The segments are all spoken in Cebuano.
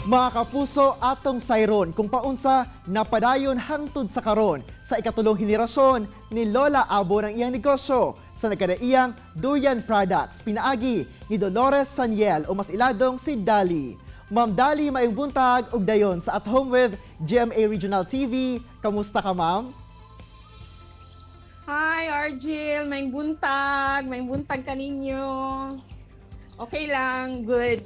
Mga kapuso, atong sayron kung paunsa napadayon hangtod sa karon sa ikatulong henerasyon ni Lola Abon ang iyang negosyo sa nagkadaiyang Durian Products pinaagi ni Dolores Saniel o mas iladong si Dali. Ma'am Dali, maayong buntag ug dayon sa At Home with GMA Regional TV. Kamusta ka, ma'am? Hi, Argel! Maayong buntag! Maayong buntag kaninyo. Okay lang, good.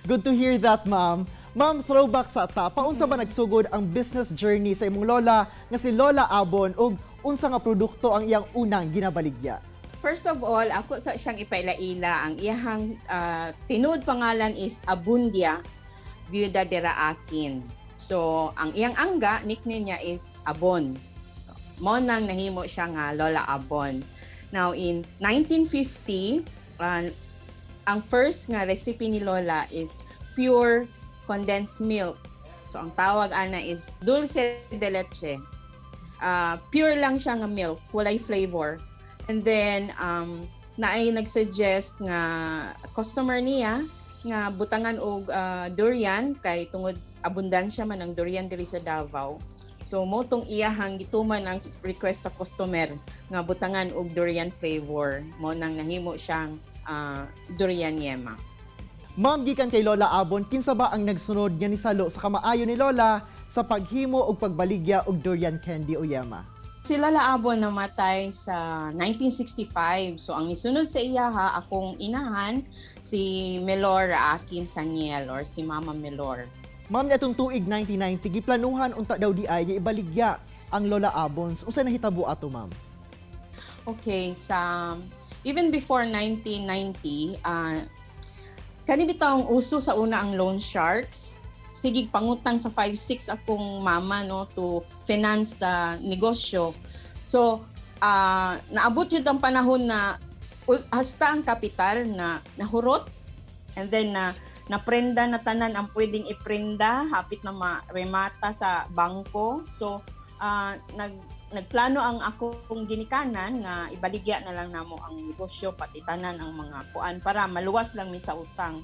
Good to hear that, ma'am. Ma'am, throwback sa ta, paunsa ba nagsugod ang business journey sa imong lola nga si Lola Abon ug unsa nga produkto ang iyang unang ginabaligya? First of all, ako sa siyang ipaila-ila. Ang iyahang tinuod pangalan is Abundia Viuda de Raakin. So, ang iyang angga, nickname niya is Abon. So, mo nang nahimo siya nga Lola Abon. Now, in 1950, ang first nga recipe ni Lola is pure condensed milk. So, ang tawag ana is dulce de leche. Pure lang siya nga milk, walay flavor. And then, naay nagsuggest nga customer niya nga butangan og durian kay tungod abundansya man ang durian diri sa Davao. So mo tong iyahang gituman ang request sa customer nga butangan og durian flavor. Mo nang nahimo siyang durian yema. Ma'am, gikan kay Lola Abon, kinsa ba ang nagsunod nga nisalo sa kamaayo ni Lola sa paghimo ug pagbaligya og durian candy o yema? Si Lola Abon namatay sa 1965. So ang nisunod sa iyaha, akong inahan, si Melor Akin Saniel or si Mama Melor. Ma'am, niadtong tuig 1990, giplanuhan unta daw di ay nga ibaligya ang Lola Abons. Unsa nahitabo ato, ma'am? Okay, sa even before 1990, kani bitawng uso sa una ang loan sharks. Sige pangutang sa 5-6 akong mama, no, to finance the negosyo. So, naabot jud ang panahon na hasta ang kapital na nahurot and then na naprenda na tanan ang pwedeng iprenda, hapit na maremata sa bangko. So, nagplano ang akong ginikanan nga ibaligya na lang namo ang negosyo pati tanan ang mga kuan para maluwas lang mi sa utang.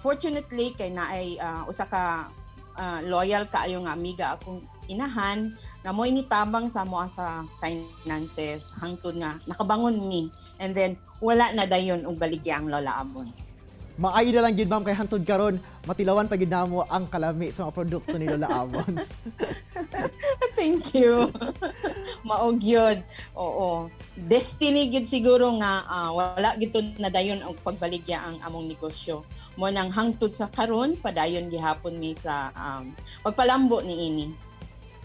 Fortunately kay naay usa ka loyal kaayo nga amiga akong inahan nga mo'y nitabang sa amoa sa finances hangtod nga nakabangon mi and then wala na dayon og baligya ang Lola Abons. Maayo na lang gid, ma'am, kay hantod karon matilawan pa gid namo ang kalami sa mga produkto ni Lola Abons. Thank you. Mao gyud. Oo. Destiny gyud siguro nga wala gid to nadayon ang pagbaligya ang among negosyo. Mo nang hangtod sa karon padayon gihapon mi sa pagpalambo niini.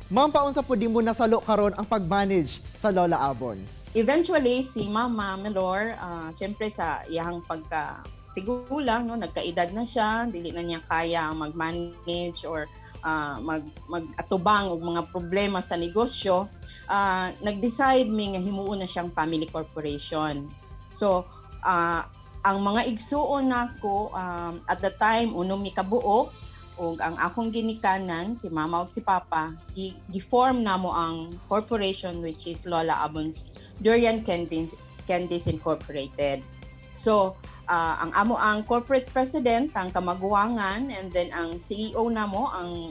Ma'am, paunsa pud nimo nasalo karon ang pag-manage sa Lola Abons? Eventually si Mama Melor, syempre sa iyang pagka tigulang, no, nagkaedad na siya, dili na niya kaya mag-manage or mag-atubang og mga problema sa negosyo, nag-decide mi nga himuon na siyang family corporation. So, ang mga igsuon nako at the time unom mi kabuok ug ang akong ginikanan si Mama ug si Papa, gi-form namo ang corporation which is Lola Abon's Durian Candies Incorporated. So, ang amo ang corporate president, ang kamaguwangan, and then ang CEO namo, ang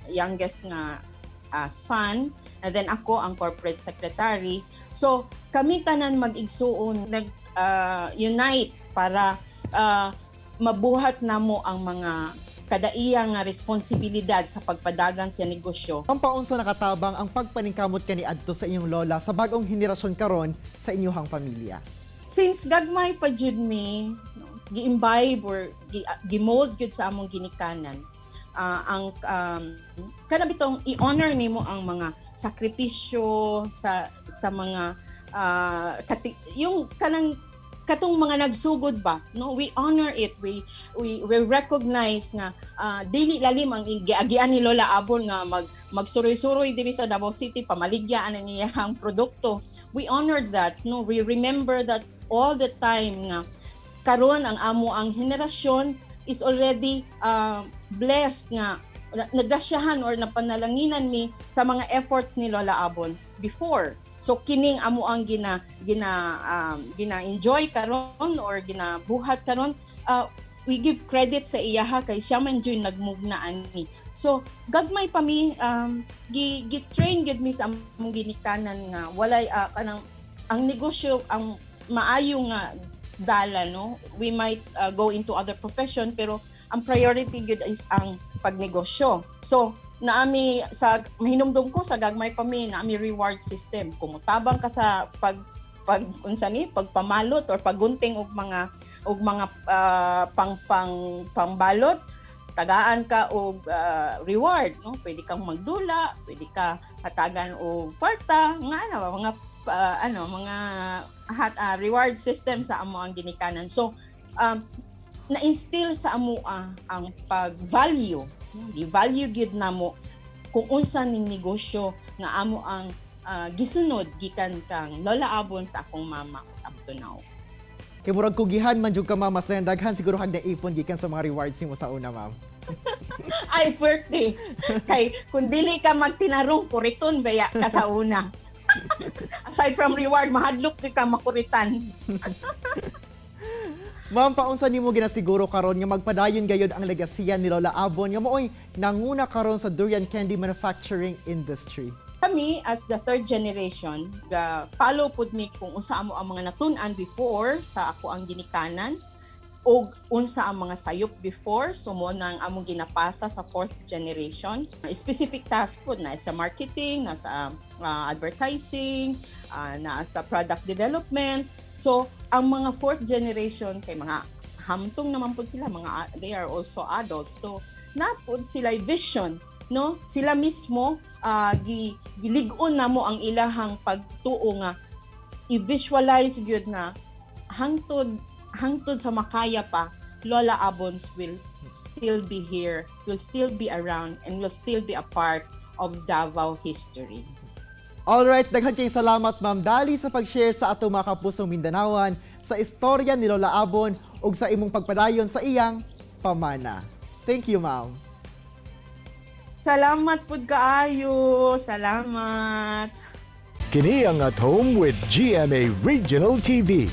youngest nga son, and then ako ang corporate secretary. So, kami tanan mag-igsuon nag unite para mabuhat namo ang mga kadaiya nga responsibilidad sa pagpadagan sa negosyo. Ang paunsa nakatabang ang pagpaningkamot kaniadto sa inyong lola sa bag-ong henerasyon karon sa inyong pamilya? Since gagmay pa jud mi, no, gi-imbibe or gi-mold gyud sa among ginikanan ang kana bitong i-honor nimo ang mga sakripisyo sa mga yung kanang katong mga nagsugod ba, no? We honor it, we recognize nga dili lalim ang giagian ni Lola Abon nga magsuroy-suroy diri sa Davao City pamaligya ang iyang produkto. We honor that, no? We remember that all the time nga karon ang amo ang henerasyon is already blessed nga nagrasyahan or napanalanginan mi sa mga efforts ni Lola Abons before. So kining amo ang gina gina gina enjoy karon or ginabuhat karon. We give credit sa iyaha kay siya man jud nagmugna ani. So gagmay pa mi, gi gi-train gyud mi sa among ginikanan nga walay kanang ang negosyo ang maayo nga dala, no? We might go into other profession, pero ang priority gyud is ang pagnegosyo. So naami sa mahinumdum ko sa gagmay pa mi, naami reward system kung mutabang ka sa pag pag unsa ni pagpamalot or paggunting og mga pang pang pangbalot, tagaan ka og reward, no? Pwede kang magdula, pwede ka hatagan og kwarta nga ano mga ano mga reward system sa amo ang ginikanan. So na-instill sa amo ang pag-value, no? Gi-value gyud namo kung unsa ning negosyo nga amo ang gisunod gikan kang Lola Abon sa akong mama up to now. Kay murag kugihan man jud ka, ma'am, mas daghan siguro kag naipon gikan sa mga rewards nimo sa una, ma'am. Ay, birthday. Kay kung dili ka magtinarong, kuriton baya ka sa una. Aside from reward, mahadlok jud ka makuritan. Ma'am, paunsa nimo ginasiguro karon nga magpadayon gayod ang legasiya ni Lola Abon nga mooy nanguna karon sa durian candy manufacturing industry? Kami as the third generation, ga follow pud mi kung unsa amo ang mga natun-an before sa ako ang ginikanan og unsa ang mga sayop before. So mo na ang among ginapasa sa fourth generation. Specific task pud na sa marketing, na sa advertising, na sa product development. So ang mga fourth generation kay mga hamtong naman pud sila, mga they are also adults, so na pud sila vision, no? Sila mismo, gi gilig-on na mo ang ilahang pagtuo nga i-visualize gyud na hangtod hangtod sa makaya pa, Lola Abons will still be here, will still be around, and will still be a part of Davao history. Alright, daghan kay salamat, Ma'am Dali, sa pag-share sa atong mga kapusong Mindanaoan sa istorya ni Lola Abon ug sa imong pagpadayon sa iyang pamana. Thank you, ma'am. Salamat pud kaayo. Salamat. Kini ang At Home with GMA Regional TV.